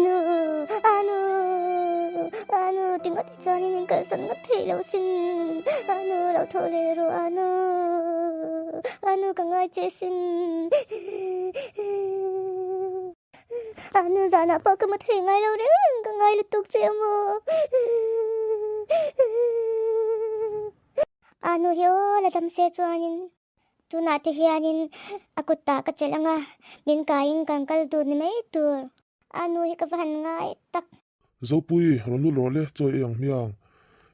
Nu, anu, anu, tingawt hi chuanin min kalsan ngawt thei lo sin. Anu, lo tho leh rawh, anu, anu ka ngai che sin. Anu zanah pawh ka mu thei ngai lo reng reng, ka ngai lutuk che amaw. Anu hi aw la dam se chuanin. Tunah te hianin a kutah ka chelh ang a, min kaiin kan kal dun ni mai tur. A nu hi ka va han ngai tak. Zopui, rawn lut rawh le, chawi ei ang hmiang.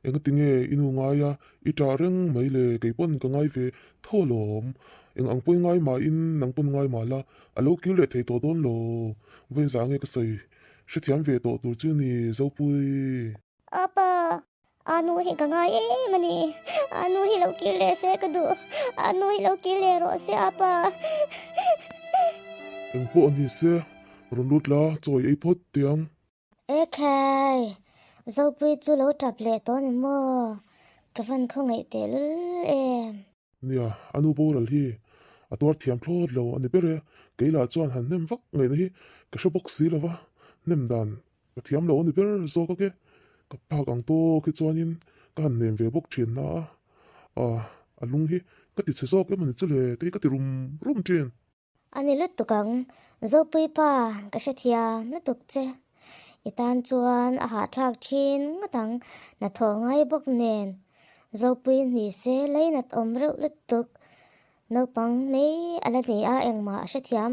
Engati nge i nu ngai a, i ṭah reng mai le, kei pawn ka ngai ve tho alawm. Eng ang pawi ngai mahin nang pawn ngai mah la, a lo kir leh thei tawh dawn lo. Vawiin zah nge ka sawi hrethiam ve tawh tur chu ni, Zopui. Apa, a nu hi ka ngai em a ni. A nu hi lo kir leh se ka duh. A nu hi lo kir leh rawh se apa. Eng pawh a ni se, rawn lut la, chawi ei phawt teh ang. Ekhai, Zopui chu lo tap leh tawh ni maw? Ka van khawngaih tehlul em. Nia, a nu boral hi a tuar thiam thlawt lo a ni ber e. Kei lah chuan han hnem vak ngaihna hi ka hre bawk si lo va, hnem dan ka thiam lo a ni ber zawk a ke. Ka phak ang tawk hi chuanin ka han hnem ve bawk thin na a, ah a lung hi ka ti chhe zawk em a ni chu le te hi ka ti rum rum thin. A ni lutuk ang, Zopui pa ka hrethiam lutuk che. I tan chuan a hahthlak thin ngawt ang, hnathawh ngai bawk nen. Zopui hni se leinat awm reuh lutuk. Naupang mai a la ni a, engmah a hrethiam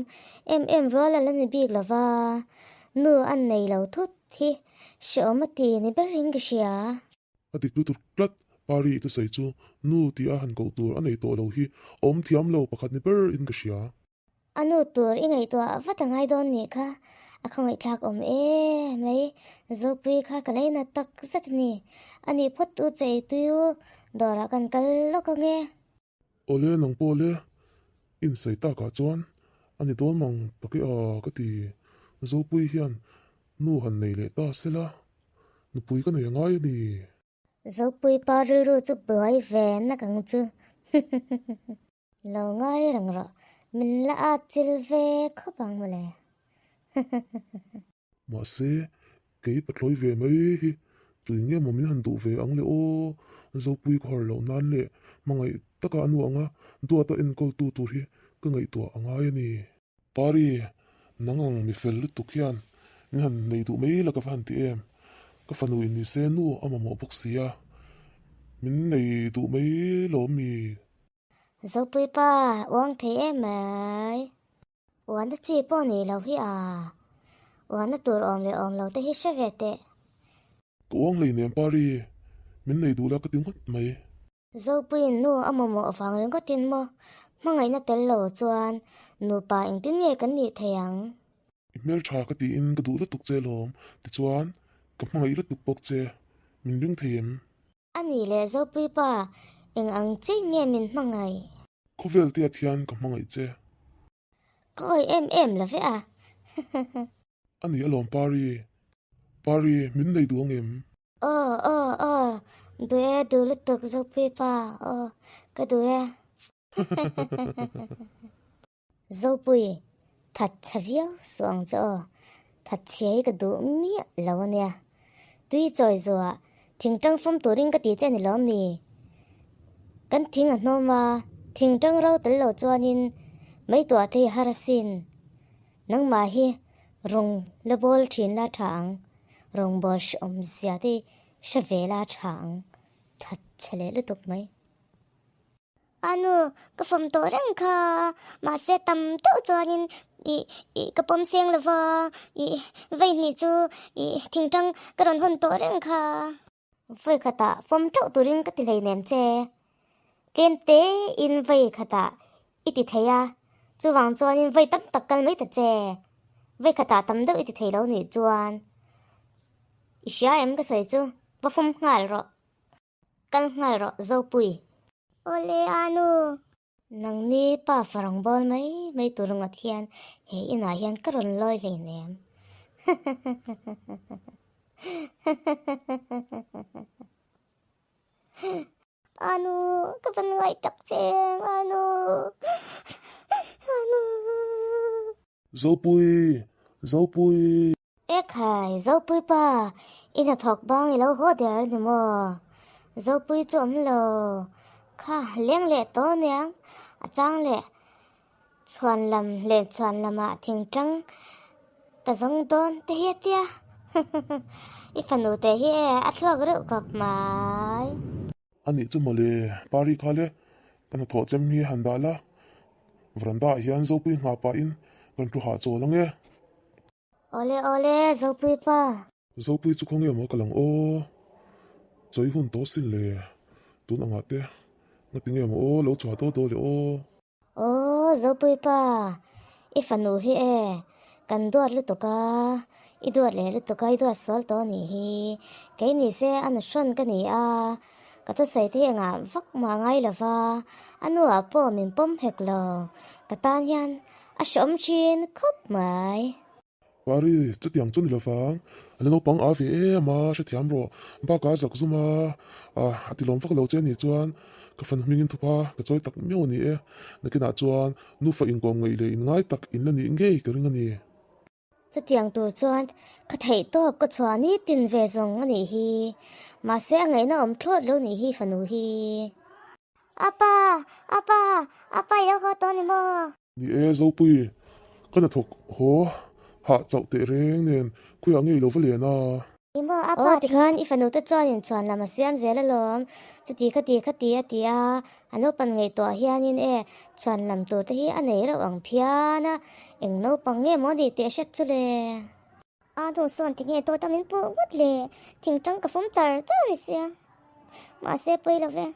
em em rual a la ni bik lo va, nu an nei lo thut hi hrehawm a ti ni berin ka hria. A dik lutuk tlat, Pari i thusawi chu nu ti a han koh tur a nei tawh lo hi a awm thiam lo pakhat ni ber in ka hria. A nu tur i ngaihtuah vat a ngai dawn nih kha, a khawngaihthlak awm e mai, Zopui kha ka leina tak zet a ni, a nih phawt u che ei tui u, dawrah kan kal lawk ang e. Awle nang pawh le, insawi takah chuan a ni dawn mang tak e a ka ti. Zopui hian nu han nei leh ta sela, nupui ka nei a ngai a ni. Zopui pa rilru chu buai ve nak ang chu. Lo ngai reng rawh, min la at chil ve khawp ang mawle. Mahse, kei pathlawi ve mai hi tui nge maw min han duh ve ang le aw, Zopui ka har loh nan leh hmangaih taka a nu anga duata enkawltu tur hi ka ngaihtuah a ngai a ni. Pari, nang ang mi fel lutuk hian min han nei duh mai la ka va han ti em, ka fanu in ni se nu a mamawh bawk si a, min nei duh mai lo mi? Zopui pa, uang thei em mai. Uana chi pawh ni lo hi a, uana tur awm leh awm lo te hi hre ve teh. Ka uang lei nem Pari, min nei duh la ka ti ngawt mai. Zopuiin nu a mamawh avang ringawtin maw hmangaihna tel lo chuan nupa engtin nge kan nih thei ang? I hmeltha ka tiin ka duh lutuk che lawm, tichuan ka hmangaih lutuk bawk che, min ring thei em? A nih leh Zopui pa, eng ang chiah nge min hmangaih? Khawvel te ah thian ka hmangaih che. Ka awih em em lo ve a. A nih alawm Pari. Pari, min nei duh ang em? Aw, aw, aw, duh e, duh lutuk Zopui pa, aw, ka duh e. Zopui, that chhe viau suh ang che aw, that chhia hi ka duh miah lo a nia. Tui chawi zuah thingtang fawm turin ka ti che a ni lawm ni? Kan thing a hnawm a, thingtang ro tel lo chuanin mai tuah te hi har asin. Nangmah hi rawng la bawl thin la tha ang, rawng bawl hrehawm zia te hi hre ve la tha ang, that chhe leh lutuk mai. A nu, ka fawm tawh reng kha, mahse tam deuh chuanin ih ih ka pawm seng lo va, ih vei hnih chu ih thingtang ka rawn hawn tawh reng kha. Vawi khatah fawm teuh turin ka ti hleinem che, tlem tein vawi khatah i ti thei a, chuvang chuanin vawi tam tak kal mai ta che, vawi khatah tam deuh i ti thei lo nih chuan i hria em ka sawi chu, va fawm nghal rawh. Kal nghal rawh Zopui. Awle Anu. Nangni pa farang bawl mai mai tur ngawt hian he inah hian ka rawn lawi hleinem. Anu, ka van ngai tak che em Anu. Anu. Zopui! Zopui! Ekhai, Zopui pa, i hnathawk bang i lo haw der a ni maw? Zopui chu awm lo. Kha, leng leh tawh aniang, a chang leh chhuan lam leh chhuan lamah thingtang ka zawng dawn te hi a tia. I fanu te hi e, a thluak reuh khawp mai. A nih chu mawle, Pari kha le, ka hnathawh chem hi han dah la, veranda ah hian Zopui nghah pahin kan thu hahchawl ang e. Awle awle, Zopui pa. Zopui chu khawnge maw ka lang aw, chawi hun tawh sin le, tun angah te ngati nge maw aw lo chhuah daw daw le aw. Aw Zopui pa, i fanu hi e, kan duat lutuk a, i duat leh lutuk a, i duat sual tawh anih hi, kei ni se a nu hrawn ka ni a, ka thusawi te hi engah vak mah ngai lo va, a nu ah pawh min pawm hek lo, ka tan hian a hreawm thin khawp mai. Pari, chutiang chu ni lovang, a la naupang a ve em a, hrethiam rawh, bakah a zak zum a, a ti lawm vak lo che a nih chuan ka fanu hmingin thup a, ka chawi tak miau a ni e, nakinah chuan nufa inkawm ngaih leh inngai tak in la nih ngei ka ring a ni. Chutiang tur chuan ka theih tawp ka chhuah nitin ve zawng a nih hi, mahse a ngaihna awm thlawt lo nih hi fanu hi. Apa! Apa! Apa i lo haw tawh a ni maw? Ni e, Zopui, ka hnathawk haw hah chauh teh reng nen khawiah nge i lo va len a? Ni maw a pa tikhan i fanu te chuan inchhuan lam a siam zel alawm, chuti khati khati a ti a, a naupang ngaihtuah hianin e chhuan lam tur te hi a nei reuh ang phian a, eng naupang nge maw ni tih a hriat chu le. A hnu sawn ti nge dawt a min puh ngawt le, thingtang ka fum char char a ni sia. Mahse pawi lo ve,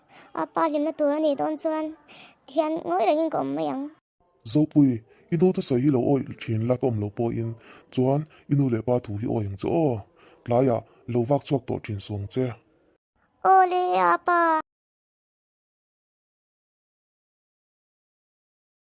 a pa hlimna tur a nih dawn chuan thian ngawi rengin ka awm mai ang. Zopui, i nu thusawi hi lo awih thin la ka awm lo pawhin chuan i nu leh pa thu hi awi ang che aw, tlaiah lo vak chhuak tawh thin suang che. Aw le, a pa.